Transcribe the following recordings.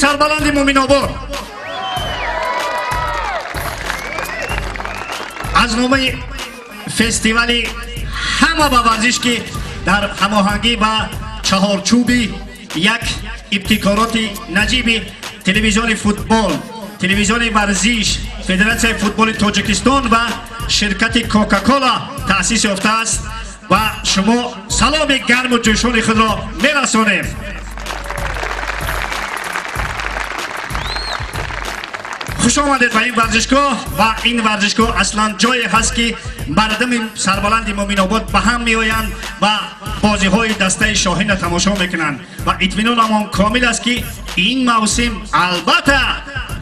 Сарбаланди Муъминобод, аз номаи фестивали ҳама ба варзиш, ки дар ҳамоҳангӣ ва чаҳорчӯби як ибтикороти наҷиби телевизиони футбол, телевизиони варзиш, Федератсияи футболи Тоҷикистон ва ширкати Кока-Кола таъсис ёфтааст, ва шумо саломи гарму ҷӯшони худро мерасонем. Хуш омадед ба ин варзишгоҳ. Ва ин варзишгоҳ аслан ҷое ҳаст, ки мардуми сарбаланди Муъминобод ба ҳам меоянд ва бозиҳои дастаи Шоҳинро тамошо мекунанд. Ва итминонамон комил аст, ки ин мавсим албатта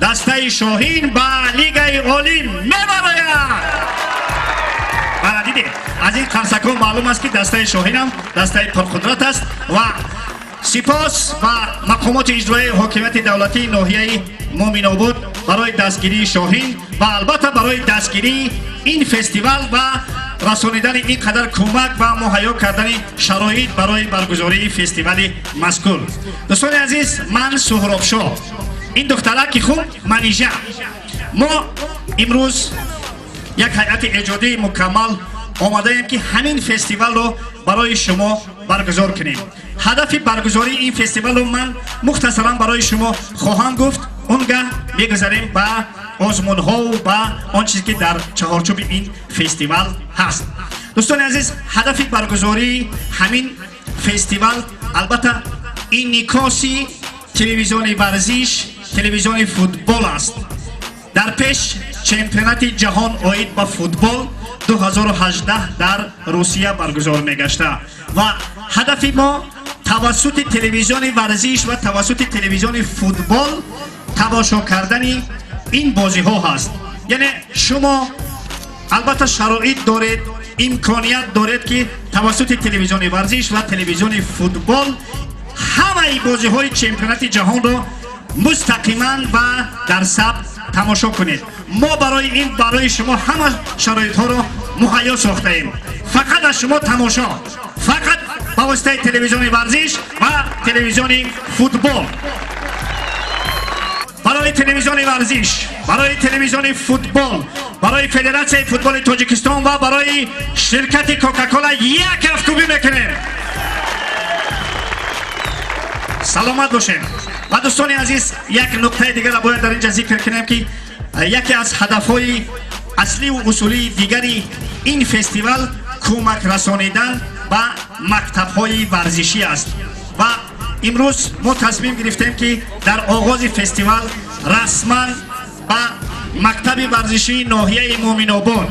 дастаи Шоҳин ба Лигаи Олӣ мебарояд. Мана, дидед, аз ин қарсакҳо маълум аст, ки дастаи Шоҳинам дастаи пурқудрат аст. Ва сипос ба мақомоти иҷроияи ҳокимияти давлатии ноҳияи Муъминобод барои дастгирии Шоҳин ва албатта барои дастгирии ин фестивал ва расонидани ин қадар кӯмак ва муҳайё кардани шароит барои баргузории фестивали мазкур. Дӯстони азиз, ман Суҳробшоҳ, ин духтараки хуб Манижа. Мо имрӯз як ҳайати эҷодии мукаммал омадаем, ки ҳамин фестивалро барои шумо баргузор кунем. Ҳадафи баргузории ин фестивалро ман мухтасаран барои шумо хоҳам гуфт. Он гаҳ мегузарем ба озмунҳову ба он чизе, ки дар чаҳорчӯби ин фестивал ҳаст. Дӯстони азиз, ҳадафи баргузории ҳамин фестивал албатта инъикоси телевизиони варзиш, телевизиони футбол аст. Дар пеш чемпионати ҷаҳон оид ба футбол 2018 дар Русия баргузор мегашта ва ҳадафи мо тавассути телевизиони варзиш ва тавассути телевизиони футбол тамошо кардани ин бозиҳо ҳаст. Яъне шумо албатта шароит доред, имконият доред, ки тавассути телевизиони варзиш ва телевизиони футбол ҳамаи бозиҳои чемпионати ҷаҳонро мустақиман ва дар сабт тамошо кунед. Мо барои ин барои шумо ҳама шароитҳоро муҳайё сохтаем. Фақат аз шумо тамошо, фақат ба воситаи телевизиони варзиш ва телевизиони футбол. Барои телевизиони варзиш, барои телевизиони футбол, барои Федератсияи футболи Тоҷикистон ва барои ширкати Кока-Кола як кафкӯбӣ мекунем. Саломат бошем. Ва, дӯстони азиз, як нуқтаи дигарро бояд дар инҷа зикр кунем, ки яке аз ҳадафҳои аслию усулии дигари ин фестивал кӯмак расонидан ба мактабҳои варзишӣ аст. Ва имрӯз мо тасмим гирифтем, ки дар оғози фестивал расман ба мактаби варзишии ноҳияи Муъминобод,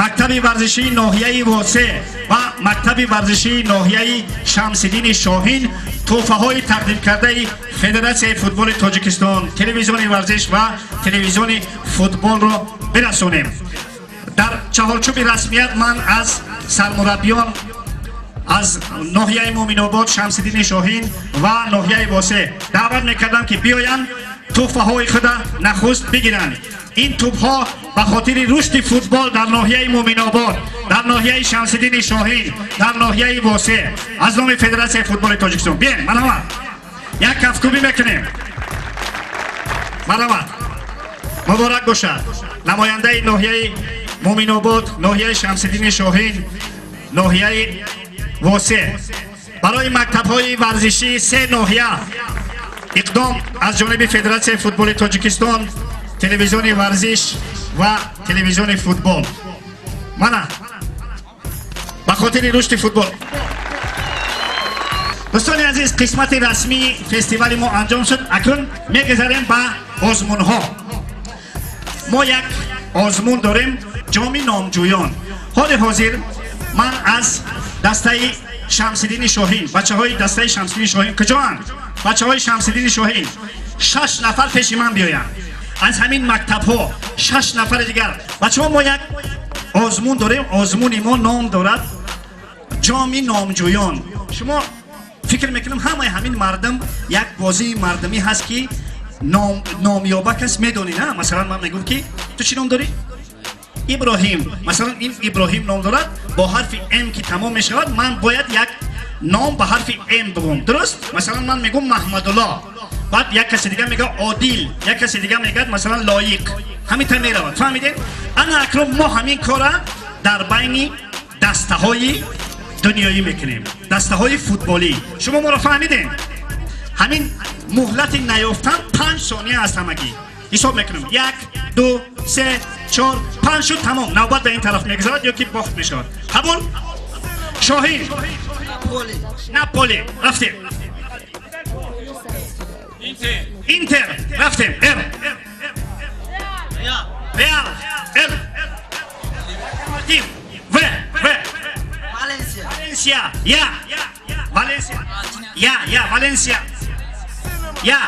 мактаби варзишии ноҳияи Восе ва мактаби варзишии ноҳияи Шамсиддини Шоҳин тӯҳфаҳои тақдимкардаи Федератсияи футболи Тоҷикистон, телевизиони варзиш ва телевизиони футболро бирасонем. Дар чаҳорчӯби расмият ман аз сармураббиён аз ноҳияи Муъминобод, Шамсиддини Шоҳин ва ноҳияи Восе даъват мекардам, ки биёянд, тӯҳфаҳои худа нахуст бигиранд. Ин тӯбҳо ба хотири рушди футбол дар ноҳияи Муъминобод, дар ноҳияи Шамсиддини Шоҳин, дар ноҳияи Восе аз номи Федератсияи футболи Тоҷикистон. Биен, марҳамат, як кафкӯбӣ мекунем. Марҳамат, муборак бошад. Намояндаи ноҳияи Муъминобод, ноҳияи Шамсиддини Шоҳин, ноҳияи Восе, барои мактабҳои варзишии се ноҳия иқдом аз ҷониби Федератсияи футболи Тоҷикистон, телевизиони варзиш ва телевизиони футбол. Мана, ба хотири рушди футбол. Дӯстони азиз, қисмати расмии фестивали мо анҷом шуд. Акнун мегузарем ба озмунҳо. Мо як озмун дорем, ҷоми номҷӯён. Ҳоли ҳозир ман аз дастаи Шамсиддини Шоҳин, бачаҳои дастаи Шамсиддини Шоҳин куҷоанд? Бачаҳои Шамсиддини Шоҳин, шаш нафар пеши ман биёянд. Аз ҳамин мактабҳо шаш нафари дигар. Бачаҳо, мо як озмун дорем. Озмуни мо ном дорад ҷоми номҷӯён. Шумо фикр мекунам, ҳамаи ҳамин мардум як бозии мардумӣ ҳаст, ки номёбак аст, медонӣ, на? Масалан, ман мегӯм, ки ту чӣ ном дорӣ? Иброҳим. Масалан, ин Иброҳим ном дорад, бо ҳарфи М ки тамом мешавад, ман бояд як ном ба ҳарфи М бигӯм, дуруст? Масалан, ман мегӯм Маҳмадулло. Баъд як каси дига мега одил, як каси дига мегӯяд, масалан, лоиқ. Ҳамин та меравад, фаҳмидед? Ана акнун мо ҳамин кора дар байни дастаҳои дунёӣ мекунем, дастаҳои футболӣ. Шумо моро фаҳмидем? Ҳамин муҳлати наёфтан 5 сония аст. Ҳамагӣ ҳисоб мекунем: як, ду, се, чор, панҷ. Шуд, тамом, навбат ба ин тараф мегузарад ё ки бохт мешавад. Қабул? Шоҳин. Наполи. Рафтем. Интер. Рафтем. Р. Реал. Р. Локомотив. В. В. Валенсия. Валенсия. Я. Валенсия. Я. Я. Валенсия. Я.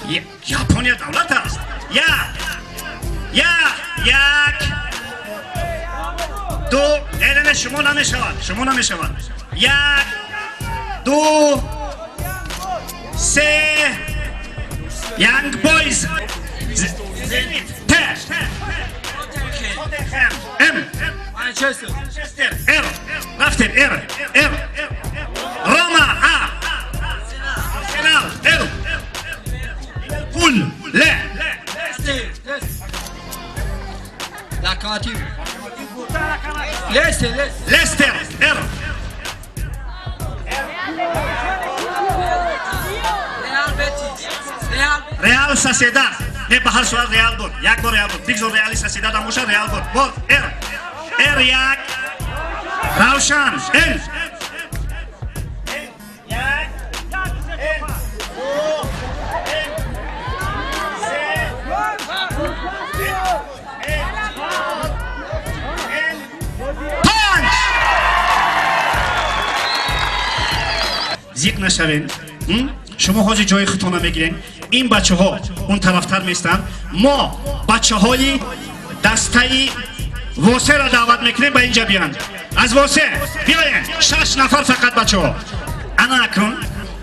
Я. Япония давлат аст. Я. Я. Як. Ду. Не, не, не, шумо намешавад. Шумо намешавад. Як. Ду. Се. Янг Бойз. Зенит. Т. Тоттенхэм. М. Манчестер. Манчестер. Р. Рафтем. Р. Р. Рома. А. Арсенал. Л. Ливерпул. Л. Локомотив. Лестер, Лестер. Лестер. Р. Реал Бетис. Реал. Реал Соседад. Не, ба ҳар сурат Реал буд. Як бор Реал буд. Бигзор Реали Соседад ҳам бошад, Реал буд. Боз Р. Р як. Равшан. Н. Як. Н. Ду. Н. Се. Н. Чор. Н. Панҷ. Зиқ нашавем. Шумо ҳозир ҷои худтона мегирем. Ин бачаҳо он тарафтар местанд. Мо бачаҳои дастаи Восеро даъват мекунем, ба инҷа биёнд. Аз Восе биёен, шаш нафар фақат бачаҳо. Ана акнун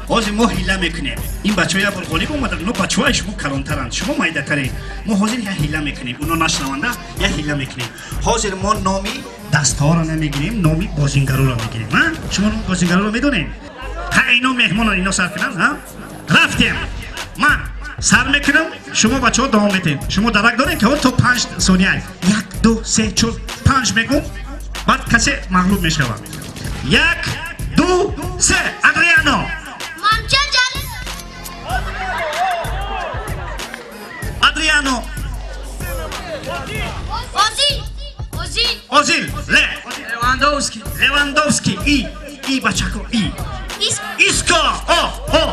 ҳозир мо ҳила мекунем. Ин бачаҳо як бор ғолиб омаданд. Ино бачаҳои шумо калонтаранд, шумо майдатаред. Мо ҳозир як ҳила мекунем, уно нашнаванда як ҳила мекунем. Ҳозир мо номи дастаҳоро намегирем, номи бозингароро мегирем. Шумо номи бозингароро медонем? Ҳа, ино меҳмонон, ино сар кунанд. Рафтем. Ман сар мекунам, шумо бачаҳо давом метем. Шумо дарак дорем, ки то 5 сония: як, ду, се, чор, панҷ мегум, баъд касе мағлуб мешавад. Як, ду, се. Адриано. Мамча Ҷалил. Адриано. Озил. Озил. Озил. Ле. Левандовски. Левандовски. И. И, бачако, и. Ис. Иско. О. О.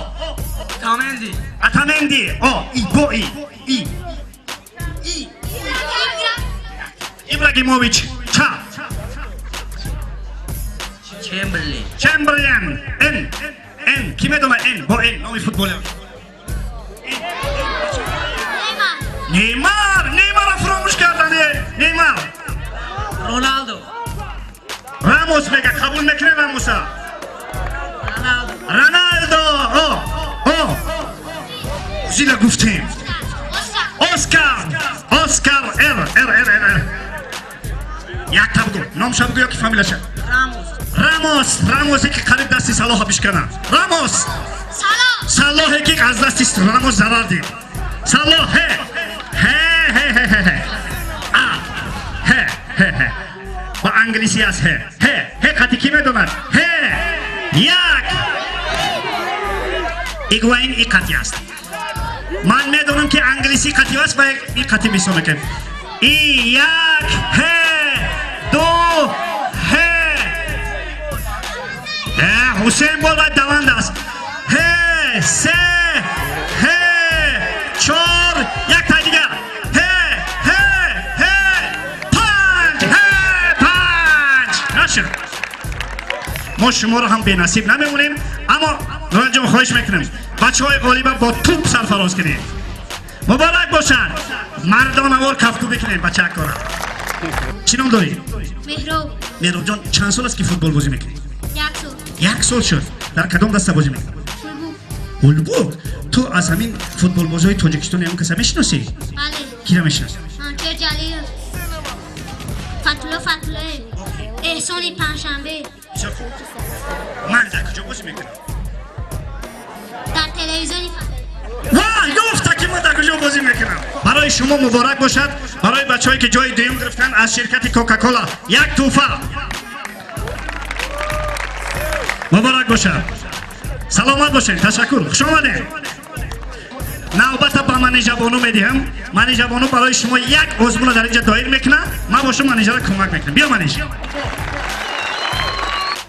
Отаменди. Отаменди. О. И. Бо. И. И. И. Ибрагимович. Ча. Чемберлин. Чемберлен. Н. Н. Ки медонад Н? Бо Н. Номи футболер. Неймар. Неймар. Неймарро фуромӯш кардан. Неймар. Роналдо. Рамос мега, қабул мекунем Рамоса? Роналдо. Роналдо. О. О. Озила гуфтем. Оскар. Оскар. Оскар. Р. Р. Р. Р. Р. Якта бугу. Номша бугу ёки фамилияша? Рамос. Рамос. Рамосе ки қариб дасти Салоҳа бишканад. Рамос. Салоҳ. Салоҳе ки аз дасти Рамос зарар дид. Салоҳ. Ҳе. Ҳе. Ҳе. Ҳе. Ҳе. Ҳе. А. Ҳе. Ҳе. Ҳе. Ба англисӣ аст ҳе. Ҳе. Ҳе қати ки медонад? Ҳе. Як. Игуаин и қати аст. Ман медонам, ки англисӣ қати аст ва и қати мисол мекунем. И як, ҳе, ду, ҳе. Э, Ҳусейн бол ва даванд аст. Ҳе, се, ҳе, чор, як тай дигар. Ҳе, ҳе, ҳе, панҷ, ҳе, панҷ. Нашуд. Мо шуморо ҳам бенасиб намемонем, аммо Нуранҷон, хоҳиш мекунем, бачаҳои ғолиба бо туп сарфароз кунем. Муборак бошад. Мардонавор кафкӯ бикунем бачаакора. Чӣ ном дорӣ? Меҳроб. Меҳробҷон, чанд сол аст, ки футбол бозӣ мекунӣ? Як сол. Як сол шуд. Дар кадом даста бозӣ мекунӣ? Футбол. Ҳулбук. Ту аз ҳамин футболбозҳои Тоҷикистон ягон каса мешиносӣ? Бале. Кира мешиносӣ? Манчер Ҷалилов. Фатулло Фатуллоев. Эҳсони Панҷшанбе. Бисёр хуб. Ман дар куҷо бозӣ мекунам? Дар телевизиони. Ва ёфта, ки ман дар куҷо бозӣ мекунам. Барои шумо муборак бошад. Барои бачаҳое, ки ҷои дуюм гирифтанд, аз ширкати Кока-Кола як тӯҳфа. Муборак бошад, саломат бошед, ташаккур, хуш омадед. Навбата ба Манижабону медиҳам. Манижабону барои шумо як озмуна дар инҷа доир мекунад. Ман бо шумо Манижаро кӯмак мекунам. Биё, Маниж.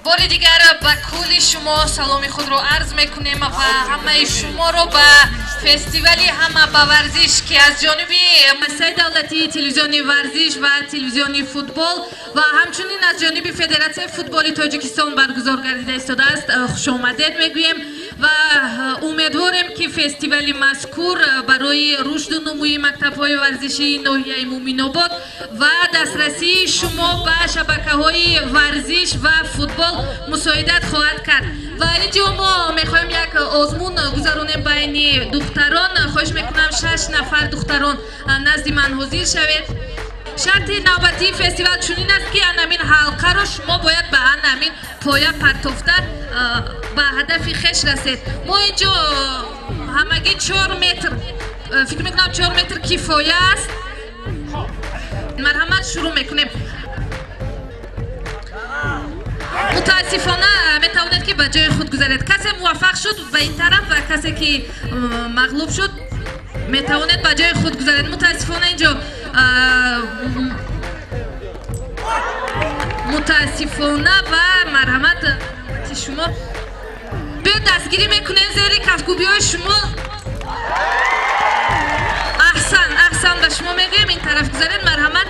Бори дигар ба кулли шумо саломи худро арз мекунем ва ҳамаи шуморо ба фестивали «Ҳама ба варзиш», ки аз ҷониби Муассисаи давлатии телевизиони варзиш ва телевизиони футбол ва ҳамчунин аз ҷониби Федератсияи футболи Тоҷикистон баргузор гардида истодааст, хушомадед мегӯем ва умедворем, ки фестивали мазкур барои рушду нумӯи мактабҳои варзишии ноҳияи Муминобод ва дастрасии шумо ба шабакаҳои варзиш ва футбол мусоидат хоҳад кард. Ва инҷо мо мехоҳем як озмун гузаронем байни духтарон. Хоҳиш мекунам, шаш нафар духтарон назди ман ҳозир шавед. Шарти навбатии фестивал чунин аст, ки анамин ҳалқаро шумо бояд ба анамин поя партофта ба ҳадафи хеш расед. Мо инҷо ҳамагӣ 4 метр, фикр мекунам, 4 метр кифоя аст. Марҳамат, шурӯъ мекунем. Мутаассифона, метавонед, ки ба ҷои худ гузаред. Касе муваффақ шуд, ба ин тараф, ва касе ки мағлуб шуд, метавонед ба ҷои худ гузаред. Мутаассифона, инҷо мутаассифона. Ва марҳамат, шумо биёд, дастгирӣ мекунем зери кафкӯбиҳои шумо. Аҳсан, аҳсан ба шумо мегӯем. Ин тараф гузаред, марҳамат.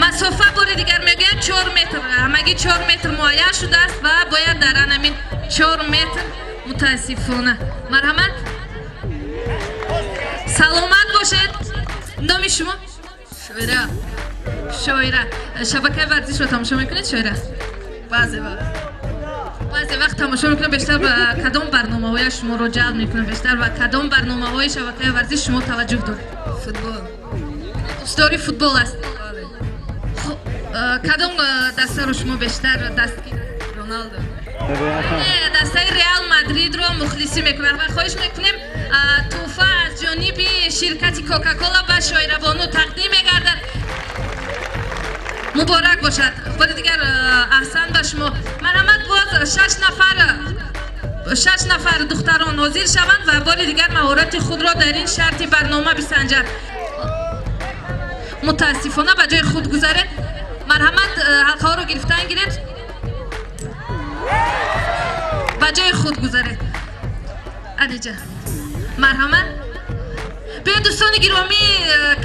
Масофа, бори дигар мегӯям, 4 метр, ҳамагӣ 4 метр муайян шудааст ва бояд дар анамин 4 метр. Мутаассифона, марҳамат, саломат бошед. Номи шумо? Шоира. Шоира, шабакаи варзишро тамошо мекунед, Шоира? Баъзе вақт. Баъзе вақт тамошо мекунед. Бештар ба кадом барномаҳоя шуморо ҷалб мекунад? Бештар ба кадом барномаҳои шабакаи варзиш шумо таваҷҷӯҳ доред? Футбол. Дӯстдори футбол аст. Бале. Хуб, кадом дастаро шумо бештар дастгир? Роналдо. Дастаи Реал Мадридро мухлисӣ мекунад. Ва хоҳиш мекунем, тӯҳфа аз ҷониби ширкати Кока-Кола ба Шоирабону тақдим мегардад. Муборак бошад. Бори дигар аҳсан ба шумо. Марҳамат, боз шаш нафар, 6 нафар духтарон ҳозир шаванд ва бори дигар маҳорати худро дар ин шарти барнома бисанҷанд. Мутаассифона, ба ҷои худ гузаред. Марҳамат, ҳалқаҳоро гирифтан гиред, ба ҷои худ гузаред. Алиҷа, марҳамат. Биё, дӯстони гиромӣ,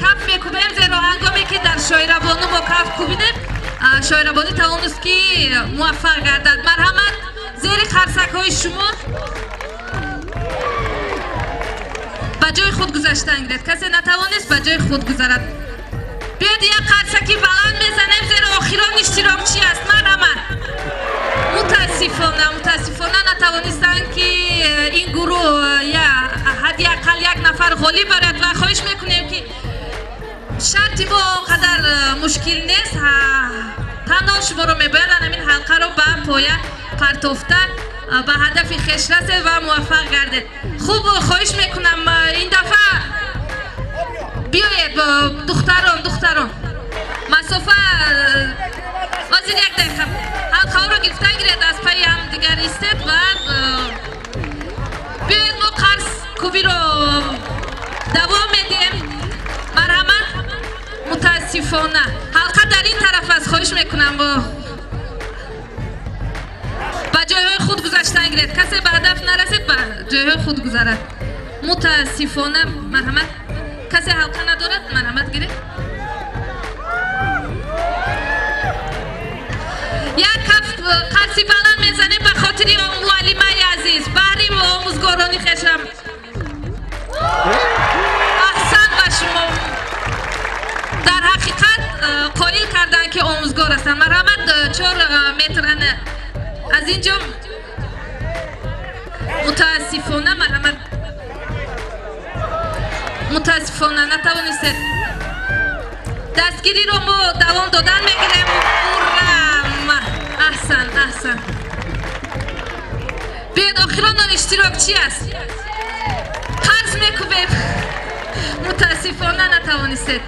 каф мекӯбем, зеро ҳангоме ки дар Шоирабону мо каф кӯбидем, Шоирабонӣ тавонист, ки муваффақ гардад. Марҳамат, зери қарсакҳои шумо. Ба ҷои худ гузаштан гиред. Касе натавонист, ба ҷои худ гузарад. Биёд, як қарсаки баланд мезанем, зеро охирон иштирокчӣ аст. Марҳамат. Мутаассифона, мутаассифона, натавонистанд, ки ин гурӯҳ я ҳадди ақал як нафар ғолиб барад. Ва хоҳиш мекунем, ки шарти мо он қадар мушкил нест. Танҳо шуморо мебояд ҳамин ҳалқаро ба поя партофта ба ҳадафи хеш расед ва муваффақ гардед. Хуб, хоҳиш мекунам, ин дафъа биёед, духтарон, духтарон. Масофа ҳозир, як дақиқа. Ҳалқаҳоро гирифтан гиред, аз пайи ҳамдигар истед ва биёед, мо қарсаккӯбиро давом медиҳем. Марҳамат. Мутаассифона, ҳалқа дар ин тараф аст. Хоҳиш мекунам, ба ҷойҳои худ гузаштан гиред. Касе ба ҳадаф нарасед, ба ҷойҳои худ гузарад. Мутаассифона, марҳамат. Касе ҳалқа надорад, марҳамат, гиред. Як каф қарси баланд мезанем ба хотири муаллимаи азиз, баҳри омӯзгорони хешам. Аҳсан ба шумо. Дар ҳақиқат қоил карданд, ки омӯзгор ҳастанд. Марҳамат, 4 метр ана аз ин ҷо. Мутаассифона, марҳамат. Мутаассифона, натавонистед. Дастгириро мо давом додан мегирем. Ура! Аҳсан, аҳсан. Биёед, охирон он иштирок чи аст? Қарс мекӯбем. Мутаассифона, натавонистед.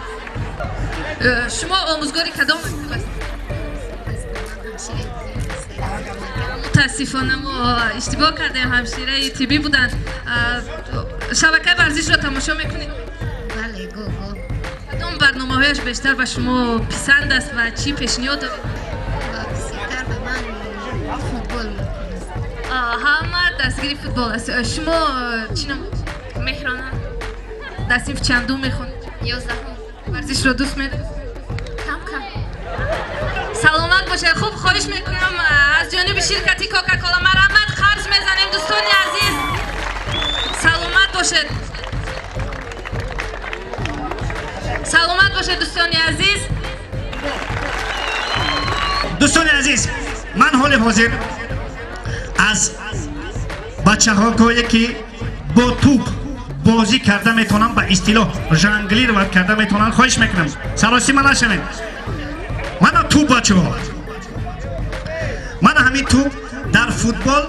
Шумо омӯзгори кадом мактаб ҳастед? Мутаассифона, мо иштибоҳ кардем, ҳамшираи тиббӣ буданд. Шабакаи варзишро тамошо мекунед? Бале, гоҳ-гоҳ. Кадом барномаҳояш бештар ба шумо писанд аст ва чӣ пешниҳод доред? Бисёртар ба ман футбол муқул аст. Ҳама дастгири футбол аст. Шумо чӣ ном? Меҳрона. Дар синфи чандум мехонед? 11-ум. Варзишро дӯст медоред? Кам кам. Саломат бошед. Хуб, хоҳиш мекунам, аз ҷониби ширкати Кока-Кола марҳамат, қарс мезанем, дӯстони азиз. Саломат бошед, саломат бошед, дӯстони азиз. Дӯстони азиз, ман ҳоли ҳозир аз бачаҳое, ки бо тӯб бозӣ карда метавонанд, ба истилоҳ жонглировать карда метавонанд, хоҳиш мекунам, саросима нашавед. Мана тӯб, бачаҳо, мана ҳамин тӯб. Дар футбол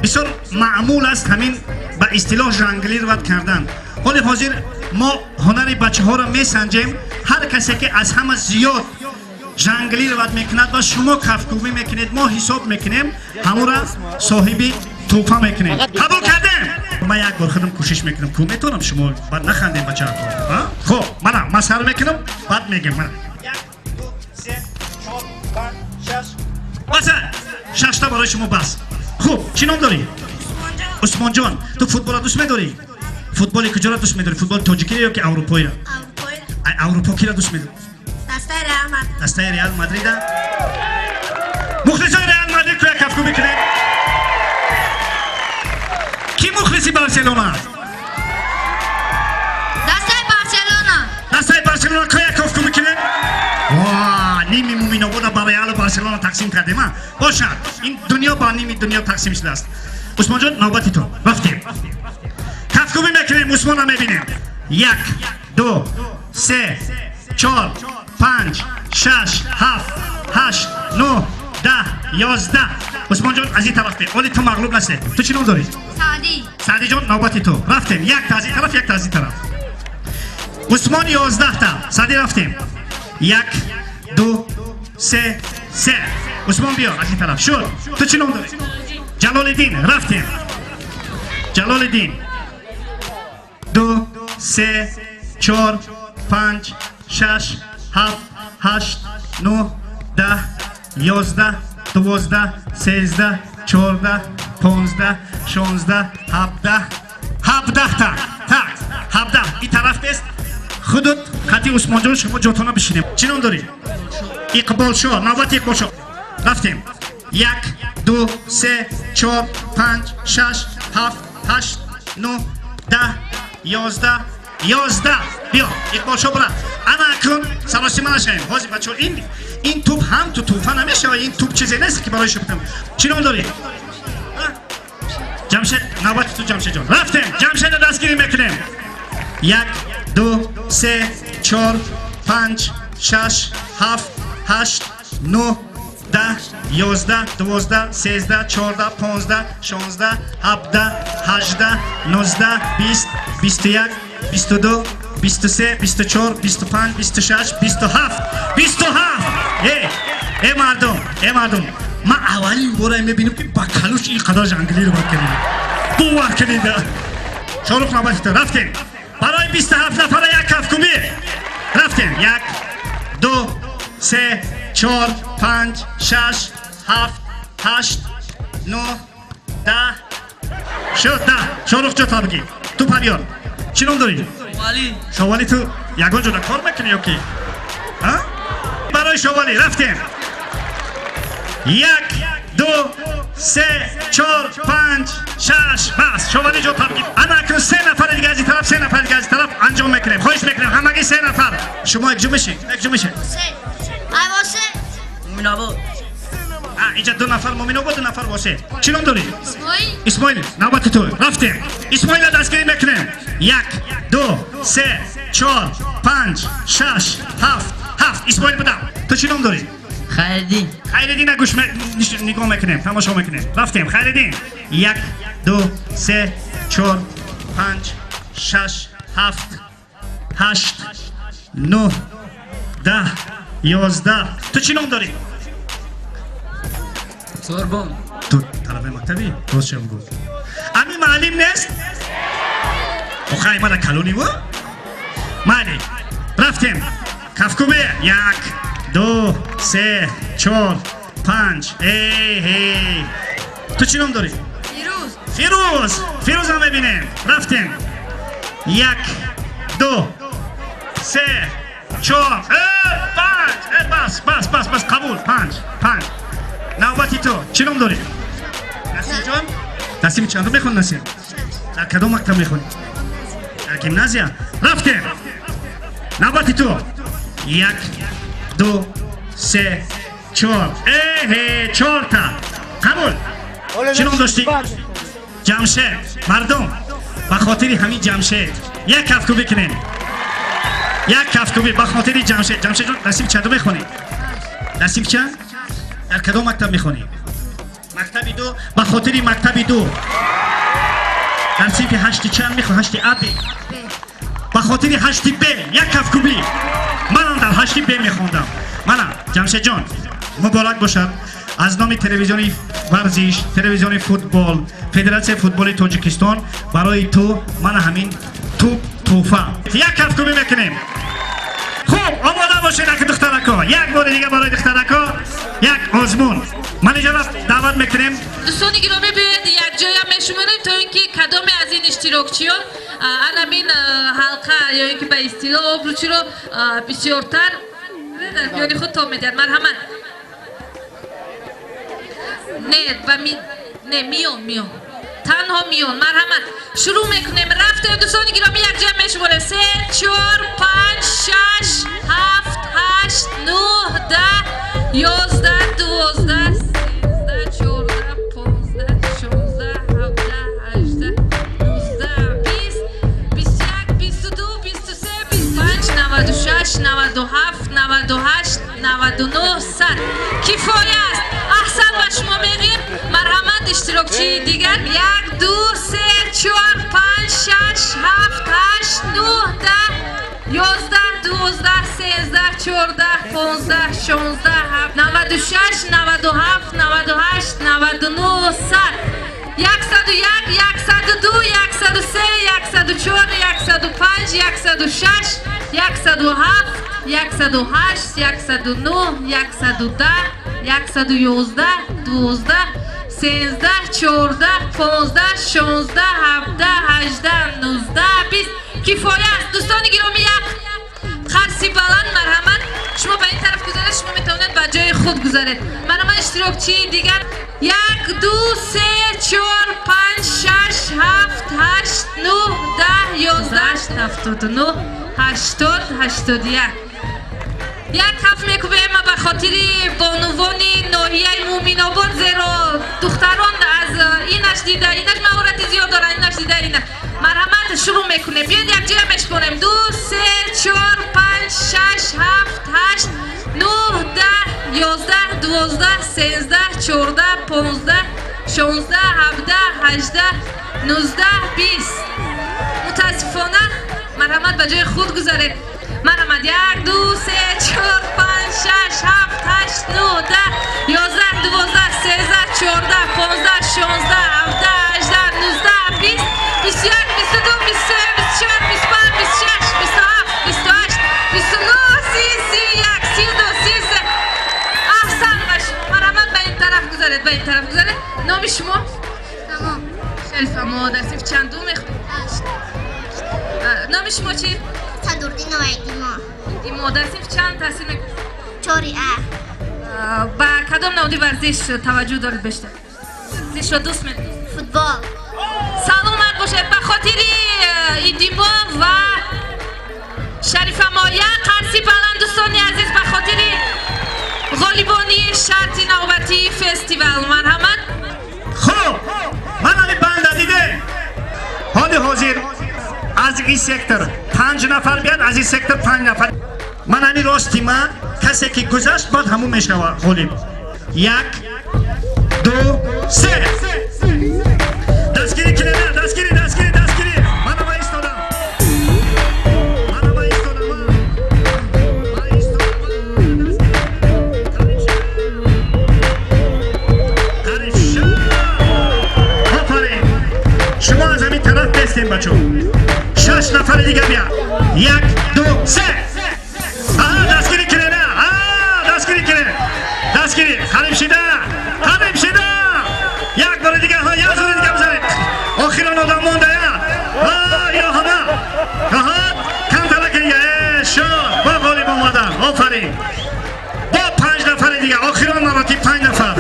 бисёр маъмул аст ҳамин ба истилоҳ жонглировать кардан. Ҳоли ҳозир мо ҳунари бачаҳоро месанҷем. Ҳар касе ки аз ҳама зиёд жонглировать мекунад ва шумо кафкӯбӣ мекунед, мо ҳисоб мекунем, ҳамура соҳиби тӯҳфа мекунем. Қабул кардем? Ман як бор худам кӯшиш мекунам, ку метавонам. Шумо баъд нахандем, бачаҳо. Хуб, мана ман сар мекунам, баъд мегем. Мана, як, ду, се, чор, панҷ, шаш, баса, шашта барои шумо бас. Хуб, чӣ ном дорӣ? Усмонҷон, ту футболро дӯст медорӣ? Футболи куҷоро дӯст медорӣ? Футболи тоҷикиро ё ки аврупоиро? Аврупо киро дӯст медорӣ? Дастаи Реал Мадрид. Дастаи Реал Мадрида. Мухлисои Реал Мадрид, кӯя кафкӯбӣ кунед. Ки мухлиси Барселона? Дастаи Барселона. Дастаи Барселона, кӯя кафкӯбӣ кунед. Ва ними Муминобода ба Реалу Барселона тақсим кардем. А бошад, ин дунё ба ними дунё тақсим шудааст. Усмонҷон, навбати ту, рафтем, кафкӯбӣ мекунем, Усмона мебинем. Як, ду, се, чор, панҷ, шаш, ҳафт, ҳашт, нӯҳ, 10, 11. Усмонҷон, аз ин тараф бе, оли ту мағлуб насе. Ту чӣ ном дорӣ? Саъдӣ. Саъдиҷон, навбати ту, рафтем. Якта аз ин тараф, якта аз ин тараф. Усмон 11-та, Саъдӣ, рафтем. Як, ду, се, се. Усмон, биё аз ин тараф. Шуд. Ту чӣ ном дорӣ? Ҷалолиддин, рафтем. Ҷалолиддин, ду, се, чор, панҷ, шаш, ҳафт, ҳашт, нӯҳ, 10, 11, 12, 13, 14, 15, 16, 17, 17-та. Так, 17. Ин тараф нест, худут хати. Усмонҷон, шумо ҷотона бишинем. Чӣ ном дорӣ? Иқболшоҳ, навбати Иқболшоҳ, рафтем. Як, ду, се, чор, панҷ, шаш, ҳафт, ҳашт, нӯҳ, 10, 11, 11. Биё, Иқболшоҳ, бира. Ана акнун саросима нашавем ҳозир, бачаҳо. Ин тӯб ҳам ту тӯҳфа намешавад. Ин тӯб чизе нест, ки барои шумо. Чӣ ном дорӣ? Ҷамшед, навбати ту, Ҷамшедҷон, рафтем. Ҷамшеда дастгирӣ мекунем. Як, ду, се, чор, панҷ, шаш, ҳафт, ҳашт, нӯҳ, 10, 11, 12, 13, 14, 15, 16, 17, 18, 19, 20, 21, 22, 23, 24, 25, 26, 27, 27. Э, э, мардум, э, мардум, ман аввалин бора мебинам, ки ба калуш ин қадар жонглировать кардем. Бовар кунед. Шорух, навбати ту, рафтем. Барои 27 нафара як кафкӯбӣ, рафтем. Як, ду, се, чор, панҷ, шаш, ҳафт, ҳашт, нӯҳ, 10. Шуд, 10. Шорух, ҷо табигӣ, ту парёр. Чӣ ном дорӣ? Валӣ. Шовалӣ, ту ягон ҷода кор мекунӣ ё ки? Барои Шовалӣ рафтем. Як, ду, се, чор, панҷ, шаш. Бас, Шовалӣ, ҷо табигӣ. Ана акнун се нафари дига аз ин тараф, се нафари дига аз ин тараф анҷом мекунем. Хоҳиш мекунем, ҳамагӣ се нафар. Шумо якҷо мешед, якҷо мешед. Се. Айвосе. Муминобод. Инҷа ду нафар Муминобод, ду нафар Восе. Чӣ ном дорӣ? Исмоил. Исмоил, навбати ту, рафтем. Исмоила дастгирӣ мекунем. Як, ду, се, чор, панҷ, шаш, ҳафт, ҳафт. Исмоил, будам. Ту чӣ ном дорӣ? Хайриддин. Хайриддина гӯш нигоҳ мекунем, тамошо мекунем. Рафтем, Хайриддин. Як, ду, се, чор, панҷ, шаш, ҳафт, ҳашт, нӯҳ, 10, 11. Ту чӣ ном дорӣ? Сорбон. Ту талабаи мактабӣ? Рост чӣ гуфт? Ами муаллим нест? Охай, мана калониву? Майли, рафтем. Кафкубе. Як, ду, се, чор, панҷ. Эй, эй, ту чӣ ном дорӣ? Фирӯз. Фирӯз. Фирӯзам мебинем. Рафтем. Як, ду, се, чор, панҷ. Бас, бас, бас, бас, қабул. Панҷ, панҷ. Навбати ту. Чӣ ном дорӣ? Насимҷон. Насим, чандум мехонӣ, Насим? Дар кадом мактаб мехонӣ? Дар гимназия. Рафтем, навбати ту. Як, ду, се, чор. Эҳе, чорта, қабул. Чӣ ном доштӣ? Ҷамшед. Мардум, ба хотири ҳамин Ҷамшед як кафкӯбӣ кунем, як кафкӯбӣ ба хотири Ҷамшед. Ҷамшед ҷон, насиб чандум мехонӣ? Насиб чанд? Дар кадом мактаб мехонӣ? Мактаби ду. Ба хотири мактаби ду. Дар синфи ҳашти чанд мехонӣ? Ҳашти а, б? Ба хотири ҳашти б як кафкӯбӣ. Манам дар ҳашти б мехондам. Мана, Ҷамшедҷон, муборак бошад. Аз номи телевизиони варзиш, телевизиони футбол, Федератсияи футболи Тоҷикистон барои ту мана ҳамин туп тӯҳфа. Як кафкӯбӣ мекунем. Хуб, омода бошед, аки духтарако. Як бори дига барои духтарако як озмун. Манижара даъват мекунем. Дӯстони гиромӣ, биёед, якҷоя мешуморем, то ин ки кадоме аз ин иштирокчиён анамин ҳалқа ё ин ки ба истилоҳ обручиро бисёртар дар миёни худ тоб медиҳад. Марҳамат. Не, ба ми, не, миён, миён, танҳо миён. Марҳамат, шурӯъ мекунем. Рафтем, дӯстони гиромӣ, якҷоя мешуморем. Се, чор, панҷ, шаш, ҳафт, ҳашт, нӯҳ, 10, 11, 12, 13, 14, 15, 16, 17, 18, 19, 20, 21, 22, 23, 25, 96, 97, 98, 99, 100. Кифоя аст. Аҳсан ба шумо мегӯем. Марҳамат, иштирокчии дигар. Як, ду, се, чор, панҷ, шаш, ҳафт, ҳашт, нӯҳ, 10, 11, 12, 13, 14, 15, 16, 96, 97, 98, 99, 100. 101, 102, 103, 104, 105, 106, 107, 108, 109, 110, 111, 12, 13, 14, 15, 16, 17, 18, 19, 20. Кифоя аст, дӯстони гиромӣ. Як қарси баланд. Марҳамат, шумо ба ин тараф гузаред, шумо метавонед ба ҷои худ гузаред. Марҳамат, иштирокчии дигар. Як, ду, се, чор, панҷ, шаш, ҳафт, ҳашт, нӯҳ, 10, 11, 79, 80, 81. Як каф мекӯбем ба хотири бонувони ноҳияи Муъминобод, зеро духтарон аз инаш дида, инаш маҳорати зиёд доранд, инаш дида, ина. Марҳамат, шурӯъ мекунем. Биёед, якҷоя мешуморем. Ду, се, чор, панҷ, шаш, ҳафт, ҳашт, нӯҳ, 10, 11, 12, 13, 14, 15, 16, 17, 18, 19, 20. Мутаассифона. Марҳамат, ба ҷои худ гузаред. Марҳамат. Як, ду, се, чор, панҷ, шаш, ҳафт, ҳашт, нӯҳ, 10, 11, 12, 13, 14, 15, 16, 17, 18, 19, 20, 21, 22, 23, 24, 25, 26, 27, 28, 29, 30, 31, 32, 33. Аҳсан ба шумо. Марҳамат, ба ин тараф гузаред, ба ин тараф гузаред. Номи шумо? Тамом. Шарифа. Мо дар синфи чандум мехонед? Ҳашт. Номи шумо чӣ? Садурдинова Димо. Димо, дар синфи чанд таҳсил мекунед? Чори А. Ба кадом намуди варзиш таваҷҷӯҳ доред бештар? Варзишро дӯст медоред? Футбол. Саломат бошед. Ба хотири Идимо ва Шарифа мо як қарси баланд, дӯстони азиз, ба хотири ғолибони шарти навбатии фестивал. Марҳамат. Хуб, ман али банда дидем. Ҳоли ҳозир аз ин сектор панҷ нафар бияд, аз ин сектор панҷ нафар. Ман ҳамин рости ман касе ки гузашт, баъд ҳамун мешава ғолиб. Як, ду, се. Дастгирӣ кунед, дастгирӣ, дастгирӣ, дастгирӣ. Мана истодам, мана истодам, ман истодам. Қариб шуд. Офарин, шумо аз ҳамин тараф бестем, бачо. Шаш нафари дига бия. Як, ду, се. Аҳа, дастгирӣ кунед, дастгирӣ кунед, дастгирӣ. Қариб шида, қариб шида. Як бори дига, як зури дига бизанед. Охирон одам монда. Я, ё ҳама, аҳа, камтараки дига. Э, шуд, бо ғолиб омадан. Офарин. Бо панҷ нафари дига, охирон маротиб панҷ нафар.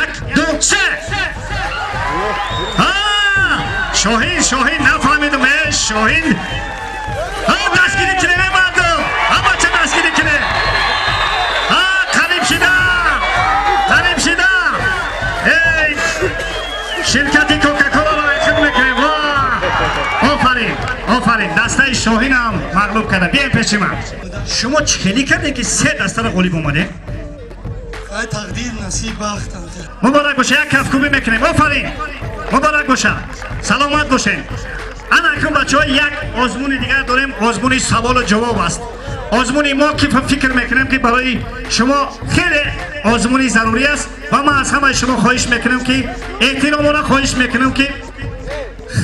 Як, ду, се. Шоҳин, Шоҳин, нафаҳмидум. Э, Шоҳин. Дастгирӣ кунед, э, мардум, ҳамача дастгирӣ кунед. Қариб шида, қариб шида. Эй, ширкати Кока-Коларо эътиб мекунем. Офарин, офарин, дастаи Шоҳинам мағлуб карда. Биёем пеши ман. Шумо чӣ хелӣ кардем, ки се дастаро ғолиб омадем? Ай, тақдир, насиб, бахт. Муборак боша, як кафкӯбӣ мекунем. Офарин, муборак боша, саломат бошем. Ана акун, бачаҳо, як озмуни дигар дорем. Озмуни саволу ҷавоб аст озмуни мо, ки фикр мекунем, ки барои шумо хеле озмуни зарурӣ аст. Ва ман аз ҳамаи шумо хоҳиш мекунам, ки эҳтиромона хоҳиш мекунам, ки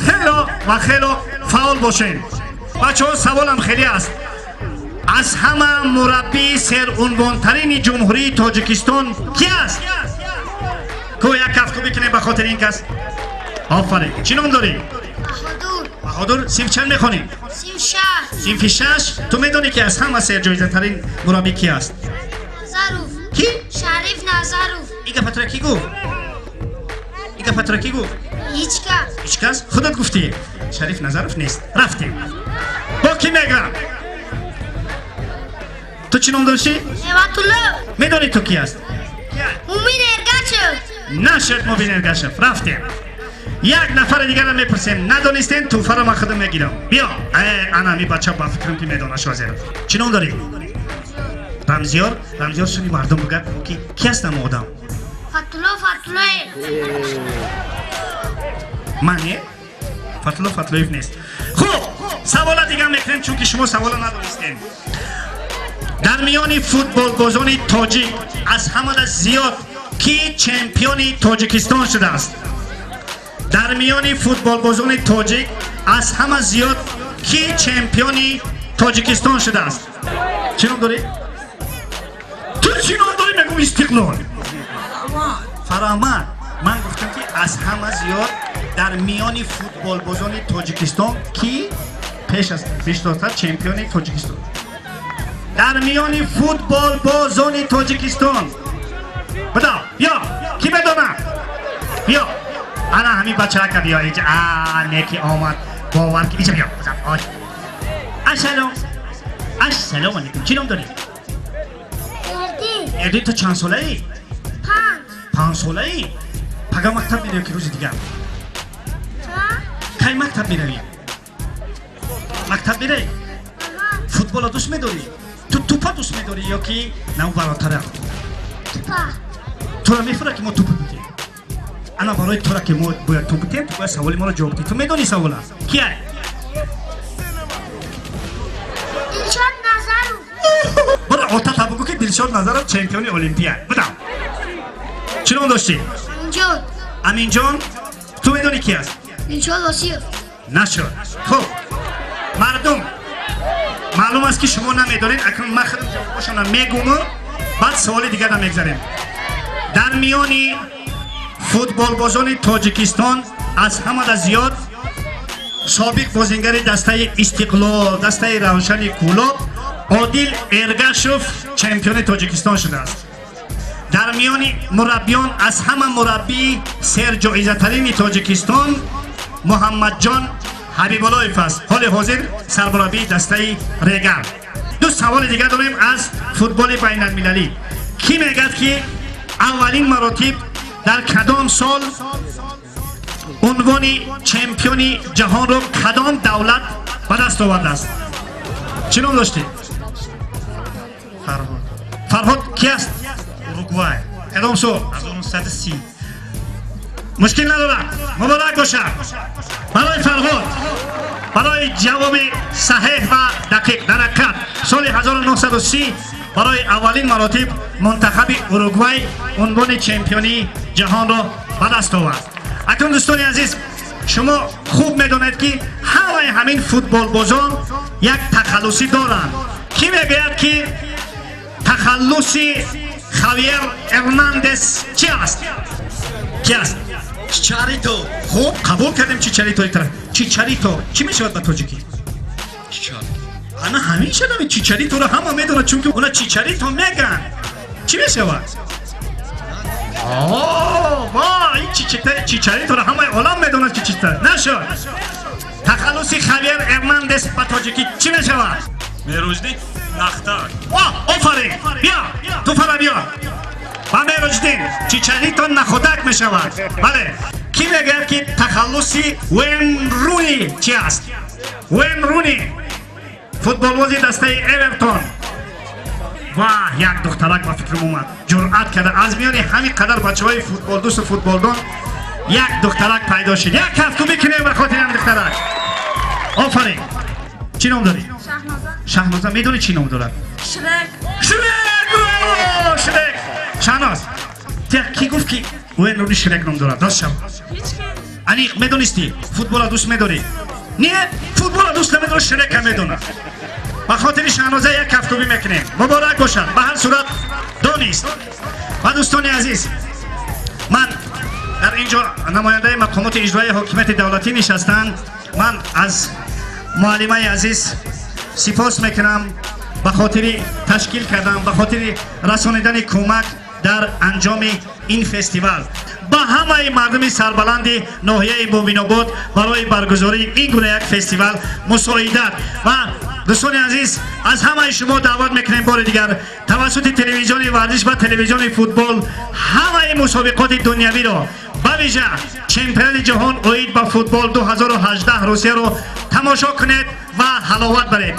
хело ва хело фаъол бошем. Бачаҳо, саволам хеле аст: аз ҳама мураббии серунвонтарини Ҷумҳурии Тоҷикистон ки аст? Ку, як кафкӯбӣ кунем ба хотири ин кас. Офарин. Чӣ ном дорӣ? Баҳодур. Баҳодур, синф чанд мехонӣ? Синф шаш. Синфи шаш. Ту медонӣ, ки аз ҳама серҷоизатарин мураббӣ ки аст? Назаров. Ки? Шариф Назаров. Ин гапатро кӣ гуфт? Ин гапатро кӣ гуфт? Ҳеҷ кас. Ҳеҷ кас? Худат гуфтӣ. Шариф Назаров нест. Рафтем, бо кӣ мегӯям? Ту чӣ ном доштӣ? Неъматулло. Медонӣ, ту ки аст? Мумин Эргашев. Нашуд, Мубин Эргашев. Рафтем, як нафари дигарро мепурсем. Надонистем, тӯҳфаро ман худам мегирам. Биё. Э, ана ми бача, ба фикрам, ки медона шозеров. Чӣ ном дорӣ? Рамзиёр. Рамзиёр, суни мардум бугад, ки ки аст ам одам? Фатулло Фатуллоев. Ман не, Фатулло Фатуллоев нест. Хуб, савола дигар мекунем, чунки шумо савола надонистем. Дар миёни футболбозони тоҷик аз ҳамада зиёд ки чемпиони Тоҷикистон шудааст? Дар миёни футболбозони тоҷик аз ҳама зиёд ки чемпиони Тоҷикистон шудааст? Чӣ ном дорӣ ту? Чӣ ном дорӣ? Мегум, Истиқлол. Фарамад. Ман гуфтам, ки аз ҳама зиёд дар миёни футболбозони Тоҷикистон ки пеш аз бештартар чемпиони Тоҷикистон, дар миёни футболбозони Тоҷикистон. Бидо, биё, ки медонад? Биё, ана ҳамин бачаака, биё иҷа. А, неки омад, бовар ки иҷа биё. Ассалом, ассалому алайкум. Чӣ ном дорӣ? Эрдин. Эрдин, ту чанд солаӣ? 5. 5 солаӣ. Пага мактаб меравӣ, ки рӯзи дигар? Кай мактаб меравӣ? Мактаб меравӣ? Футболро дӯст медорӣ? Ту тӯпа дӯст медорӣ ё ки нав баротара? Тупа. Тура мефурад, ки мо тӯпа бутем? Ана, барои тура, ки мо бояд тӯп бутем, ту бояд саволи моро ҷавоб диҳӣ. Ту медонӣ савола кия? Дилшод Назаров. Бара, отата бугӯ, ки Дилшод Назаров чемпиони Олимпия будам. Чӣ ном доштӣ? Аминҷон. Аминҷон, ту медонӣ, ки аст? Дилшод Восиев. Нашуд. Хуб, мардум, маълум аст, ки шумо намедонед. Акнун ман худам ҷавобошона мегуму баъд саволи дигарро мегзарем. Дар миёни футболбозони Тоҷикистон аз ҳамада зиёд собиқ бозингари дастаи Истиқлол, дастаи Равшани Кӯлоб, Одил Эргашев чемпиони Тоҷикистон шудааст. Дар миёни мураббиён аз ҳама мураббии серҷоизатарини Тоҷикистон Муҳаммадҷон Ҳабибуллоев аст, ҳоли ҳозир сармураббии дастаи Регар. Ду саволи дигар дорем аз футболи байналмилалӣ. Кӣ мегӯяд, ки аввалин маротиб дар кадом сол Унвони чемпиони ҷаҳонро кадом давлат ба даст овардааст? Чӣ ном доштӣ? Фарҳод. Фарҳод, ки аст? Уругвай. Кадом сол? 1930. Мушкил надорад, муборак бошад барои Фарҳод барои ҷавоби саҳеҳ ва дақиқ. Дар ҳақиқат, соли 1930 барои аввалин маротиб мунтахаби Уругвай унвони чемпионии ҷаҳонро ба даст овард. Акнун, дӯстони азиз, шумо хуб медонед, ки ҳамаи ҳамин футболбозон як тахаллусӣ доранд. Кӣ мегӯяд, ки тахаллуси Хавьер Эрнандес чи аст? Ки аст? Чичарито. Хуб, қабул кардем. Чичаритои тараф. Чичарито чӣ мешавад ба тоҷикӣ? Чичар. Ана ҳамин шадами Чичариторо ҳама медонад, чунки уна Чичарито мегӯянд. Чӣ мешавад? Ва ин Чичариторо ҳамаи олам медонад, ки чита нашуд. Тахаллуси Хавьер Эрнандес ба тоҷикӣ чӣ мешавад? Мероҷдин Нахтак. О, офарин! Биё, туфара биё ба Мероҷдин. Чичарито Находак мешавад, бале. Кӣ мегӯяд, ки тахаллуси Уэйн Руни чи аст? Уэйн Руни, футболбози дастаи Эвертон. Ва як духтарак ба фикрам омад, ҷуръат карда, аз миёни ҳамин қадар бачаҳои футболдӯсту футболдон як духтарак пайдо шуд. Як кафкӯбӣ кунем ба хотири ҳам духтарак. Офарин! Чӣ ном дорӣ? Шаҳноза. Шаҳноза, медонӣ чӣ ном дорад? Шрек. Шрек! О, Шрек! Шаҳноз, тя кӣ гуфт, ки Уэйн Руни Шрек ном дорад? Рост шав. Ҳеҷ ки. Аниқ медонистӣ? Футбола дӯст медорӣ? Не, футбола дӯст намедорӣ, Шрека медонад. Ба хотири Шаҳноза як кафкӯбӣ мекунем, муборак бошад. Ба ҳар сурат донист. Ва дӯстони азиз, ман дар ин ҷо намояндаи мақомоти иҷроии ҳокимияти давлатӣ нишастанд. Ман аз муаллимаи азиз сипос мекунам ба хотири ташкил кардан, ба хотири расонидани кӯмак дар анҷоми ин фестивал, ба ҳамаи мардуми сарбаланди ноҳияи Муъминобод барои баргузории ин гуна як фестивал мусоидат. Ва дӯстони азиз, аз ҳамаи шумо даъват мекунем бори дигар тавассути телевизиони варзиш ва телевизиони футбол ҳамаи мусобиқоти дунявиро, ба вижа чемпионати ҷаҳон оид ба футбол 2018 Русияро тамошо кунед ва ҳаловат баред.